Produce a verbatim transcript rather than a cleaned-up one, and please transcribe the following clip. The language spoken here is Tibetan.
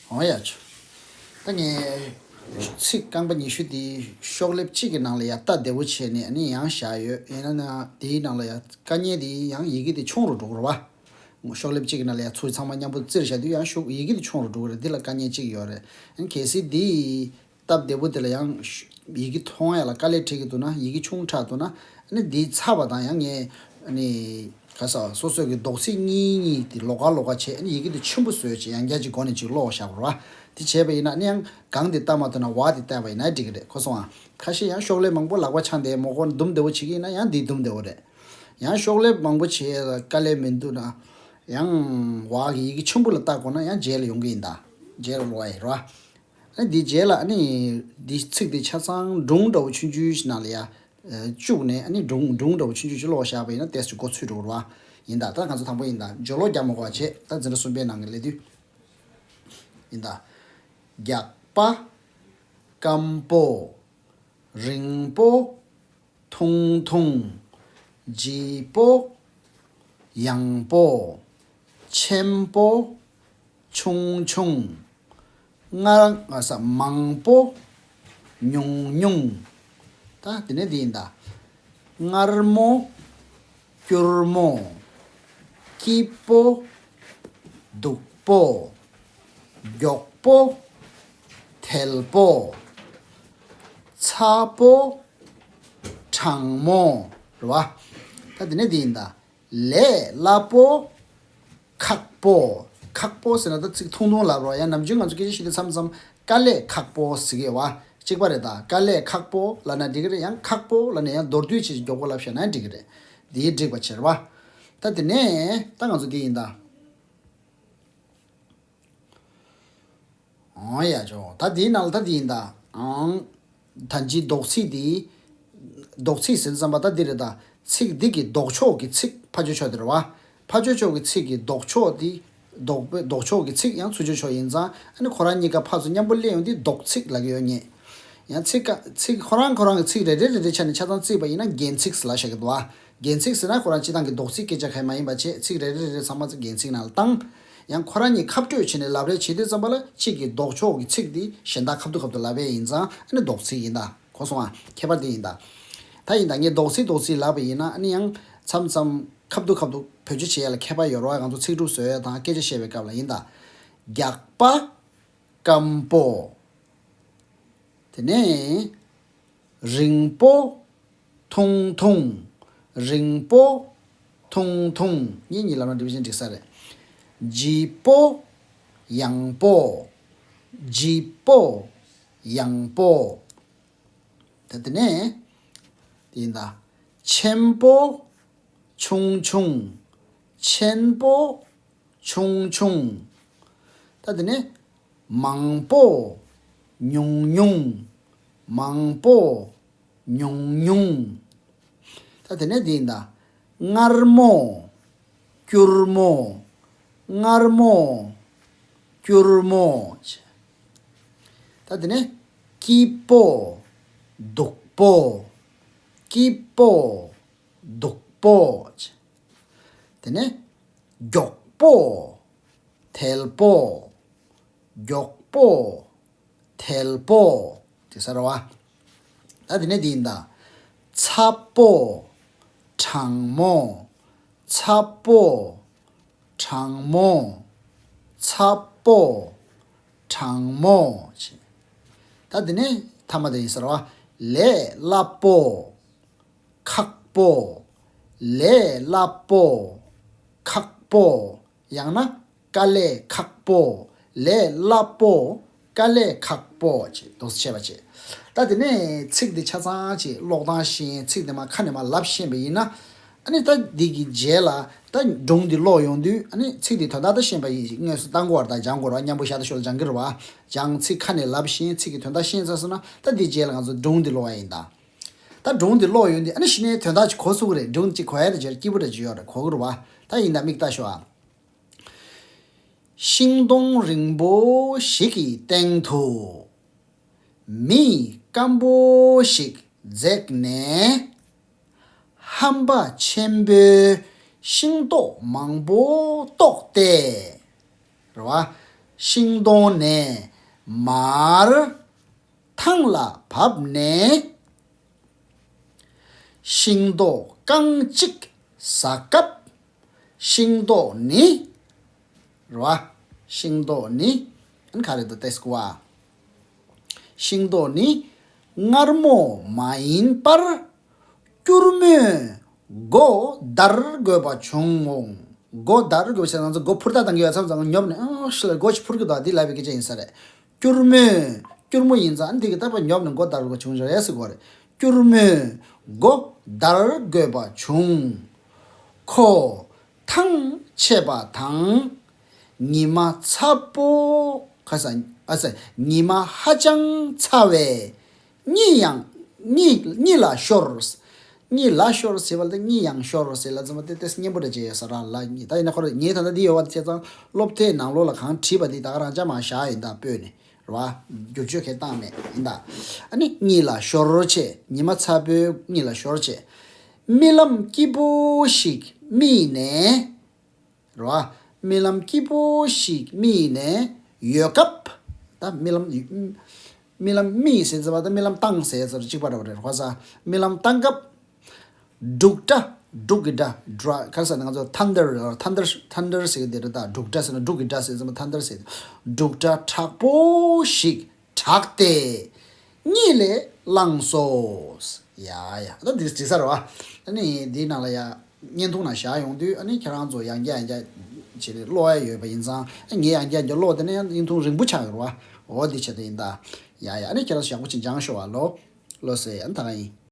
འོ་ཡ་ཆུ། ད་ངས་ཚིག་རྐང་པ་ཉི་ཤུ་དེ་ཤོག་ལེབ་གཅིག་གི་ནང་ལ་ཡ་ལྟ་བདེ་བོ་བྱས་ནས་ཨ་ནི་ཡང་བཞག་ཡོད། ཡིན་ན་ན་དེའི་ནང་ལ་ཡ་དཀའ་ངལ་དེ་ཡང་ཡི་གེ་དེ་ཆུང་རུ་འགྲོ་གི་རེད་བ། ཤོག་ལེབ་གཅིག་གི་ནང་ལ་ཡ་ཚུར་ཚང་མ་མཉམ་པོ་བཙིར་བཞག་དུས་ཡང་ཤོག་ཡི་གེ་དེ་ཆུང་རུ་འགྲོ་གི་རེད། འདི་ལ་དཀའ་ངལ་གཅིག་ཡོད་རེད། ཨ་ནི་གལ་སྲིད་འདི་སྟབས་བདེ་པོ་དེ་ལ་ཡང་ཡི་གེ་མཐོང་ཡ་ལ་དཀའ་ལས་འཕྲད་ཀྱི་འདུག་ན། ཡི་གེ་ཆུང་དྲགས་འདུག་ན། ཨ་ནི་འདི་ཚར་བ་དང་ཡང་ངས་ཨ་ནི་ག་ས་སོ་སོ་གི་རྡོག་ཚིག་གཉིས་གཉིས་དེ་ལོགས་ཀ་ལོགས་ཀ་བྱས། ཨ་ནི་ཡི་གེ་དེ་ཆེན་པོ་བཟོས་བྱས་ཡང་བསྐྱར་ཅིག་མགོ་ནས་ཅིག་ཀློག་བཞག་པ་རེད་བ། དེ་བྱས་པ་ཡིན་ན་ཨ་ནི་ཡང་གང་དེ་ལྟ་མ་ཐུབ་ན་བ་དེ་བལྟས་པ་ཡིན་ན་འགྲིག་གི་རེད། གོ་སོང་ཨ། ཁ་ཤས་ཡང་ཤོག་ལེབ་མང་པོ་ལག་པ་འཆང་དེ་མགོ་སྐོར་འདུམ་བདེ་བོ་བྱེད་ཀྱི་ཡིན་ན་ཡང་འདི་འདུམ་བདེ་བོ་རེད། ཡང་ཤོག་ལེབ་མང་པོ་བྱས་ལ་དཀའ་ལས་མི་འདུག་ན། ཡང་བ་གི་ཡི་གེ་ཆེན་པོ་ལ་བལྟ་དགོས་ན་ཡང་རྗེས་ལ་ཡོང་གི་ཡིན་ད། རྗེས་ལ་ཀློག་ཡ་ཡིན་རེད་བ། ཨ་ནི་འདི་རྗེས་ལ་ཨ་ནི་འདི་ཚིག་འདི་ཆ་ཚང་སྒྲུང་འདྲ་བོ་ཆུང་ཆུང་ཞིག་ནང་ལ་ཡ་བཅུག་ནས། ཨ་ནི་སྒྲུང་སྒྲུང་འདྲ་བོ་ཆུང་ཆུང་ཞིག་ཀློག་བཞག་པ་ཡིན་ན་ཏོག་ཙམ་འགོ་ཚུགས་འགྲོ་གི་རེད་བ། ཡིན་ད། ད་ང་ཚོ་དང་པོ་ཡིན་ད། སྦྱོར་ཀློག་རྒྱག་མ་དགོས་པ་བྱས། ད་འཛིན་གྲྭ་གསུམ་པའི་ནང་གི་སླེབས་དུས་ཡིན་ད། རྒྱགས་པ། སྐམ་པོ། རིང་པོ། ཐུང་ཐུང་། ལྗིད་པོ། ཡང་པོ། ཆེན་པོ། ཆུང་ཆུང་། མངར་ས་མང་པོ། ཉུང་ཉུང་། ད་དེ་ནས་འདི་ཡིན་ད། མངར་མོ། སྐྱུར་མོ། སྐྱིད་པོ། སྡུག་པོ། མགྱོགས་པོ། དལ་པོ། ཚ་པོ། གྲང་མོ། རེད་བ། ད་དེ་ནས་འདི་ཡིན་ད། ལས་སླ་པོ། ཁག་པོ། ཁག་པོ་ཟེར་ན་ད་ཚིག་ཐུང་ཐུང་ལབ་རོགས། ཡང་ནམ་རྒྱུན་ང་ཚོ་སྐད་ཆ་བཤད་དུས་མཚམས་མཚམས་དཀའ་ལས་ཁག་པོ་ཟེར་གི་བ། གཅིག་པ་རེད་ད། དཀའ་ལས་ཁག་པོ་ལབ་ན་འགྲིག་གི་རེད། ཡང་ཁག་པོ་ལབ་ན་ཡང་མདོར་བསྡུས་བྱས་མགྱོགས་པོ་ལབ་བཞག་ན་འགྲིག་གི་རེད། འདིའི་འགྲིག་པ་བྱེད་རེད་བ། ད་དེ་ནས་ད་ང་ཚོ་འདི་ཡིན་ད། ཨང་ཡ་ཅོ། ད་དེའི་ནང་ལ་ད་དེ་ཡིན་ད། ཨང་། ད་ཅི་རྡོག་ཚིག་དེ། རྡོག་ཚིག་ཟེར་ཙམ་པ་ད་འདི་རེད་ད། ཚིག་འདི་གི་ལྡོག་ཕྱོགས་ཀྱི་ཚིག་ཕར་ཕྱོགས་ཕྱོགས་དེ་རེད་བ། ཕར་ཕྱོགས་ཕྱོགས་ཀྱི་ཚིག་གི་ལྡོག་ཕྱོགས་དེ། ལྡོག་པའི་ལྡོག་ཕྱོགས་ཀྱི་ཚིག་ཡང་ཚུར་ཕྱོགས་ཕྱོགས་ཡིན་ཙང་། ཨ་ནི་ཁོ་རང་གཉིས་ཀ་ཕར་ཚུར་མཉམ་པོ་སླེབས་ཡོང་དུས་ལྡོག་ཚིག་ལབ་ཀྱི་ཡོད་ངེས། ཡང་ཚིག་ཀ་ཚིག་ཁོ་རང་ཁོ་རང་གི་ཚིག་རེ་རེ་རེ་རེ་ཆ་ནས་ཆ་ཚང་བརྩིས་པ་ཡིན་ན་རྒྱན་ཚིག་ལབ་བཞག་གི་འདུག་བ། རྒྱན་ཚིག་ཟེར་ན་ཁོ་རང་སྤྱིར་བཏང་གི་རྡོག་ཚིག་སྐད་ཆ་གང་ཡང་མ་ཡིན་པ་བྱས། ཚིག་རེ་རེ་རེ་རེ་ཚང་མ་ཚིག་རྒྱན་ཚིག་ནང་ལ་བཏང་། ཡང་ཁོ་རང་གཉིས་ཁ་སྤྲོད་བྱས་ནས་ལབ་རེས་བྱེད་དུས་ཙམ་པ་ལ་གཅིག་གི་ལྡོག་ཕྱོགས་ཀྱི་ཚིག་དེ་གཞན་དག་ཁ་ཐུག་ཁ་ཐུག་ལབ་པ་ཡིན་ཙང་ཨ་ནི་རྡོག་ཚིག་ཡིན་ད། གོ་སོང་ཨ། ཁྱད་པར་དེ་ཡིན་ད། ད་ཡིན་ད། ངས་རྡོག་ཚིག་རྡོག་ཚིག་ལབ་པ་ཡིན་ན་ཨ་ནི་ཡང་མཚམས་མཚམས་ཁ་ཐུག་ཁ་ཐུག་བེད་སྤྱོད་བྱེད་ཡ་ལ་ཁྱད་པར་ཡོད་རེད་བ། ང་ཚོ་ཚིག་གྲུབ་བཟོ་ཡ་དང་སྐད་ཆ་བཤད་པའི་སྐབས་ལ་ཡིན་ད། རྒྱགས་པ། སྐམ་པོ། དེ་ནས། རིང་པོ། ཐུང་ཐུང་། རིང་པོ། ཐུང་ཐུང་། གཉིས་གཉིས་ལབ་ན་འགྲིག་པ་ཅན་འགྲིག་ས་རེད། ལྗིད་པོ། ཡང་པོ། ལྗིད་པོ། ཡང་པོ། ད་དེ་ནས། དེ་ཡིན་ད། ཆེན་པོ། ཆུང་ཆུང་། ཆེན་པོ། ཆུང་ཆུང་། ད་དེ་ནས། མང་པོ། ཉུང་ཉུང་། མང་པོ། ཉུང་ཉུང་། ད་དེ་ནས་འདི་ཡིན་ད། མངར་མོ། སྐྱུར་མོ། མངར་མོ། སྐྱུར་མོ། ད་དེ་ནས། སྐྱིད་པོ། སྡུག་པོ། སྐྱིད་པོ། སྡུག་པོ། དེ་ནས། མགྱོགས་པོ། དལ་པོ། མགྱོགས་པོ། དལ་པོ། དེ་ས་རེད་བ། ད་དེ་ནས་འདི་ཡིན་ད། ཚ་པོ། གྲང་མོ། ཚ་པོ། གྲང་མོ། ཚ་པོ། གྲང་མོ། ད་དེ་ནས་མཐའ་མ་དེ་ཡིན་ས་རེད་བ། ལས་སླ་པོ། ཁག་པོ། ལས་སླ་པོ། ཁག་པོ། ཡང་ན། དཀའ་ལས་ཁག་པོ། ལས་སླ་པོ། དཀའ་ལས་ཁག་པོ། ཅེས་འདུག་སེ་བྱས་པ་བྱས། ད་དེ་ནས་ཚིག་འདི་ཆ་ཚང་ཅིག་ཀློག་སྟངས་ཤེས། ཚིག་འདི་མ་ཁ་ནས་མ་ལབ་ཤེས་པ་ཡིན་ན། ཨ་ནི་ད་འདི་གི་རྗེས་ལ་ད་སྒྲུང་འདི་ཀློག་ཡོང་དུས་ཨ་ནི་ཚིག་འདི་དོན་དག་ད་ཤེས་པ་ཡིན། དངོས་སུ་བཏང་དགོས་པ་རེད། ད་སྦྱང་དགོས་རེད་བ། མཉམ་པོ་ཤ་སྟག་ཤོ་ལ་སྦྱང་གི་རེད་བ། སྦྱང་ཚིག་ཁ་ནས་ལབ་ཤེས། ཚིག་གི་དོན་དག་ཤེས་ཚར་སོང་ན་ད་འདི་རྗེས་ལ་ང་ཚོ་སྒྲུང་འདི་ཀློག་ཡ་ཡིན་ད། ད་སྒྲུང་འདི་ཀློག་ཡོང་དུས་ཨ་ནི་གཞི་ནས་དོན་དག་ཅིག་གོ་ཚུགས་ཀྱི་རེད། སྒྲུང་ཅིག་གོ་ཡ་རེད། ཅེར་སྐྱིད་པོ་འདྲ་ཅིག་ཡོད་རེད། གོ་གི་རེད་བ། ད་ཡིན་ད་མིག་ལྟ་ཤོག་ཨ། ཤིང་སྡོང་རིང་པོ་ཞིག་གི་སྟེང་དུ། མི་སྐམ་པོ་ཞིག་འཛེགས་ནས། ཧམ་པ་ཆེན་པོའི་ཤིང་ཏོག་མང་པོ་བཏོགས་ཏེ། རེད་བ། ཤིང་སྡོང་ནས་མར་ཐང་ལ་བབས་ནས། ཤིང་ཏོག་རྐང་གཅིག་ཟ་སྐབས། ཤིང་ཏོག་ནི། རེད་བ། ཤིང་ཏོག་ནི། ཨ་ནི་ག་རེ་འདུག་ལྟ་དགོས་བ། ཤིང་ཏོག་ནི་མངར་མོ་མ་ཡིན་པར། སྐྱུར་མོས་སྒོ་བརྡར་དགོས་པ་བྱུང་ངོ་། སྒོ་བརྡར་དགོས་པ་བྱས་ན་ང་ཚོ་སྒོ་འཕུར་རྟ་བཏང་གི་ཡོད་མཚམས་མཚམས་ཉོབ་ནས་ཨ་ཤི་ལ་སྒོ་ཞིག་འཕུར་གི་འདུག་འདི་ལབ་པའི་སྐད་ཆ་ཡིན་ས་རེད། སྐྱུར་མོས། སྐྱུར་མོ་ཡིན་ཙང་འདི་གི་རྟ་པ་ཉོབ་ནས་སྒོ་བརྡར་དགོས་བྱུང་རེད་ཟེར་གོ་རེད། སྐྱུར་མོས་སྒོ་བརྡར་དགོས་པ་བྱུང་། ཁོ་ཐང་ཆད་པ་དང་། ཉི་མ་ཚ་པོ། ཁ་ས། ཨ་ས། ཉི་མ་ཧ་ཅང་ཚ་བས། གཉིད་ཡང་། གཉིད། གཉིད་ལ་ཤོར། གཉིད་ལ་ཤོར་ཟེར་བ་ལ་གཉིད་ཡང་ཤོར་ཟེར་ལ་ཙམ་པ་དེ་ཏེ་སྙན་པོ་འདྲ་བྱས་ཡོད་ས་རང་ལ་གཉིད་ད་ཡིན་ན་ཁོ་རང་ངས་ད་ལྟ་འདི་ཡོད་པ་དེ་བྱས་ཙང་སློབ་དེབ་ནང་ལོགས་ལ་གང་བྲིས་པ་དེ་ད་ག་རང་ཅག་མ་བཞག་ཡིན་ད་སྤོས་ནས་རེད་བ། བསྒྱུར་བཅོས་གང་བཏང་མེད་ཡིན་ད། ཨ་ནི་གཉིད་ལ་ཤོར་བྱས་ཉི་མ་ཚ་པོའི་གཉིད་ལ་ཤོར་བྱས། རྨི་ལམ་སྐྱིད་པོ་ཞིག་རྨིས་ནས། རེད་བ། རྨི་ལམ་སྐྱིད་པོ་ཞིག་རྨིས་ནས་ཡོད་སྐབས། ད་རྨི་ལམ། རྨི་ལམ་རྨིས་ཟེར་ཙམ་པ་ད་རྨི་ལམ་བཏང་ཟེར་ཙམ་གཅིག་པ་འདྲ་བ་རེད་ཁོ་ས། རྨི་ལམ་བཏང་སྐབས། འབྲུག་སྒྲ། འབྲུག་གི་སྒྲ། སྒྲ། ག་རེ་ཟེར་ན་ང་ཚོ་thunder thunder thunder ཟེར་གི་དེ་རེད་ད། འབྲུག་སྒྲ་ཟེར་ན་འབྲུག་གི་སྒྲ་ཟེར་ཙམ་པ་thunder ཟེར། འབྲུག་སྒྲ་དྲག་པོ་ཞིག་གྲགས་ཏེ། གཉིད་ལས་ལངས་སོ། ཡ་ཡ། ད་འདི་འགྲིག་ས་རེད་བ། ཨ་ནི་འདིའི་ནང་ལ་ཡ། བརྙན་ཐུང་ནང་བཞག་ཡོང་དུས་ཨ་ནི་ཁྱེད་རང་ཚོ་ཡང་བསྐྱར་ཡང་བསྐྱར་བྱས་ཏེ་ཀློག་ཡ་ཡོད་པ་ཡིན་ཙང་ཨ་ངས་ཡང་བསྐྱར་ཡང་བསྐྱར་ཀློག་དེ་ནས་ཡང་བརྙན་ཐུང་རིང་པོ་ཆགས་ཡོད་རེད་བ། འོ་འདི་བྱས་ཏེ་ཡིན་ད། ཡ་ཡ། ཨ་ནི་ཁྱེད་རང་ཚོ་ཞག་པོ་ཅིག་འཇང་ཤོག་བ་ལོ། ལོ་ཟེར་ཨ་ནི་ད་ག་ཡིན།